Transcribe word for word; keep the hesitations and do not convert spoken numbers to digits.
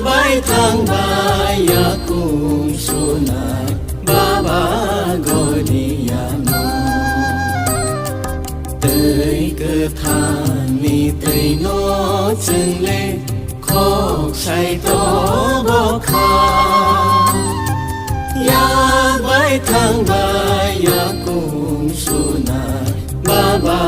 Bai thangbai yakung sunai Baba Godiano. Twi kwthangni twino chwngle khok sai tobo kha. Yak bai thangbai yakung sunai Baba